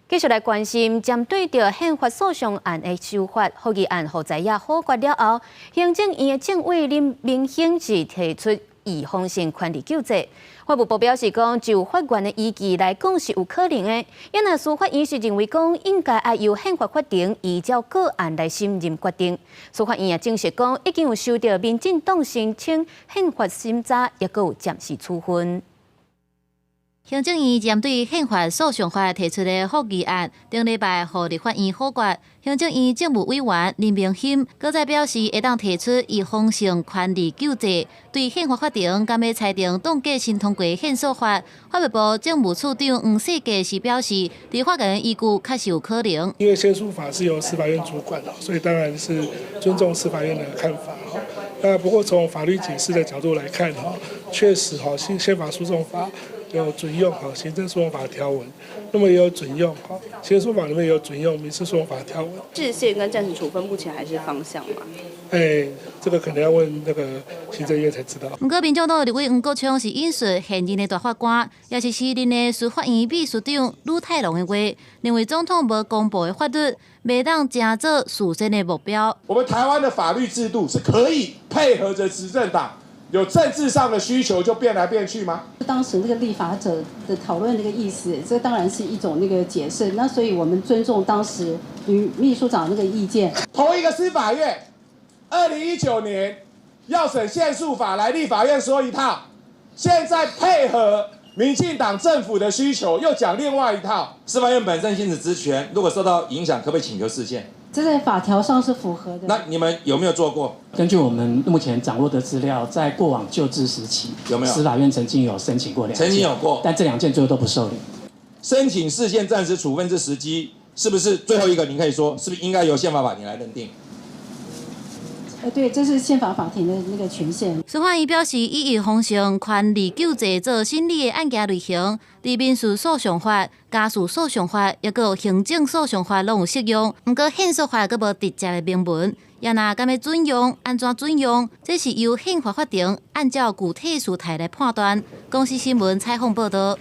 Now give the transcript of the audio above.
繼續來關心，針對著憲法訴訟案的修法覆議案，予在野否決了後，行政院的政委林明興是提出預防性權利救濟。法務部表示講，就法源的依據來講是有可能的。因為司法院是認為講，應該愛由憲法法庭依照個案來審認決定。司法院也證實講，已經有收到民進黨申請憲法審查，抑閣有暫時處分。行政院針對憲法訴訟法提出的覆議案，頂禮拜予立法院否決。行政院政務委員林明欽閣再表示，會當提出預防性權利救濟，對憲法法庭敢欲裁定凍結新通過憲訴法，法務部政務次長黃世傑是表示，佇法源依據確實有可能。因為憲訴法是由司法院主管，所以當然是尊重司法院的看法。那不過從法律解釋的角度來看，哈，確實哈，憲法訴訟法有準用哈行政訴訟法條文，那麼也有準用哈憲訴法裡面也有準用民事訴訟法條文。釋憲跟暫時處分目前還是方向嗎？哎，這個可能要問那個行政院才知道。毋過，民眾黨立委黃國昌是引述現任的大法官，也是時任的司法院秘書長呂泰龍的話，認為總統無公布的法律，袂當成做事先的目標。我們台灣的法律制度是可以配合着執政黨有政治上的需求就變來變去嗎？當時那個立法者的討論那個意思，這當然是一種那個解釋。那所以我們尊重當時呂秘書長那個意見。同一個司法院，2019年要審憲訴法來立法院說一套，現在配合民進黨政府的需求又講另外一套。司法院本身行使職權，如果受到影響，可不可以請求釋憲？這在法條上是符合的。那你們有沒有做過？根據我們目前掌握的資料，在過往舊制時期，有沒有？司法院曾經有申請過兩件，曾經有過，但這兩件最後都不受理。申請釋憲暫時處分之時機，是不是最後一個？你可以說，是不是應該由憲法法庭來認定？對，這是憲法法庭的那個權限。司法院表示，以預防性權利救濟做審理的案件類型，佇民事訴訟法、家事訴訟法，抑閣有行政訴訟法攏有適用。毋過憲訴法閣無直接的明文，也若敢欲準用，按怎準用，這是由憲法法庭按照具體事態來判斷。公視新聞採訪報導。